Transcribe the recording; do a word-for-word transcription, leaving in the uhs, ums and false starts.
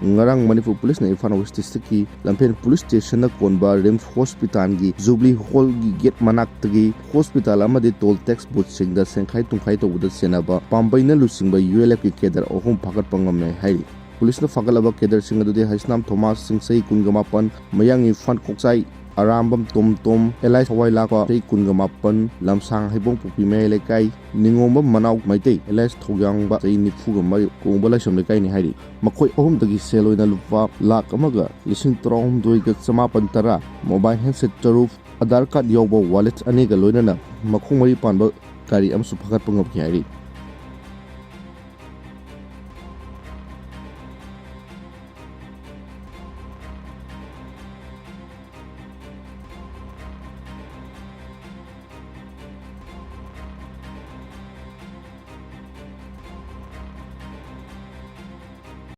ꯉꯔꯥꯡ ꯃꯅꯤꯄꯨꯔ ꯄꯨꯂꯤꯁꯅ ꯏꯝꯐꯥꯜ ꯋꯦꯁ ꯗꯤꯁꯇ꯭ꯔꯤꯛꯀꯤ ꯂꯝꯐꯦꯜ ꯄꯨꯂꯤꯁ ꯁ꯭ꯇꯦꯁꯟꯅ ꯀꯣꯟꯕ ꯔꯤꯝꯁ ꯍꯣꯁꯄꯤꯇꯥꯜꯒꯤ ꯖꯨꯕꯂꯤ ꯍꯣꯜꯒꯤ ꯒꯦꯠ ꯃꯅꯥꯛꯇꯒꯤ ꯍꯣꯁꯄꯤꯇꯥꯜ ꯑꯃꯗꯤ ꯇꯣꯜ ꯇꯦꯛꯁ ꯕꯨꯠꯁꯤꯡꯗ ꯁꯦꯡꯈꯥꯏ ꯇꯨꯝꯈꯥꯏ ꯇꯧꯕꯗ ꯁꯦꯟꯅꯕ ꯄꯥꯝꯕꯩꯅ ꯂꯨꯆꯤꯡꯕ ꯌꯨ ꯑꯦꯜ ꯑꯦꯐꯀꯤ ꯀꯦꯗꯔ ꯑꯍꯨꯝ ꯐꯥꯒꯠꯄ ꯉꯝꯃꯦ ꯍꯥꯏꯔꯤ꯫ ꯄꯨꯂꯤꯁꯅ ꯐꯥꯒꯠꯂꯕ ꯀꯦꯗꯔꯁꯤꯡ ꯑꯗꯨꯗꯤ ꯍꯩꯁꯅꯥꯝ ꯊꯣꯃꯥꯁ, ꯁꯤꯡꯁꯩ ꯀꯨꯟꯒ ꯃꯥꯄꯟ, ꯃꯌꯥꯡ ꯏꯝꯐꯥꯜ ꯀꯣꯛꯆꯥꯏ ꯑꯔꯥꯝꯕꯝ ꯇꯣꯝ ꯇꯣꯝ, ꯑꯦꯂꯥꯏꯁ ꯊꯋꯥꯏ ꯂꯥꯛꯄ, ꯆꯍꯤ ꯀꯨꯟꯒ ꯃꯥꯄꯟ, ꯂꯝꯁꯥꯡ ꯍꯩꯕꯣꯡ ꯄꯣꯛꯄꯤ ꯃꯌꯥꯏ ꯂꯩꯀꯥꯏ, ꯅꯤꯉꯣꯝꯕꯝ ꯃꯅꯥꯎ ꯃꯩꯇꯩ, ꯑꯦꯂꯥꯏꯁ ꯊꯧꯌꯥꯡꯕ, ꯆꯍꯤ ꯅꯤꯐꯨꯒ ꯃꯔꯤ, ꯀꯣꯡꯕ ꯂꯥꯏꯁ꯭ꯔꯝ ꯂꯩꯀꯥꯏꯅꯤ ꯍꯥꯏꯔꯤ꯫ ꯃꯈꯣꯏ ꯑꯍꯨꯝꯗꯒꯤ ꯁꯦꯜ ꯑꯣꯏꯅ ꯂꯨꯄꯥ ꯂꯥꯈ ꯑꯃꯒ ꯂꯤꯁꯤꯡ ꯇꯔꯥꯍꯨꯝꯗꯣꯏꯒ ꯆꯃꯥꯄꯟ ꯇꯔꯥ, ꯃꯣꯕꯥꯏꯜ ꯍꯦꯟꯁꯦꯠ ꯇꯔꯨꯛ, ꯑꯙꯥꯔ ꯀꯥꯔꯗ ꯌꯥꯎꯕ ꯋꯥꯂꯦꯠ ꯑꯅꯤꯒ ꯂꯣꯏꯅꯅ ꯃꯈꯣꯡ ꯃꯔꯤ ꯄꯥꯟꯕ ꯒꯥꯔꯤ ꯑꯃꯁꯨ ꯐꯥꯒꯠꯄ ꯉꯝꯈꯤ ꯍꯥꯏꯔꯤ꯫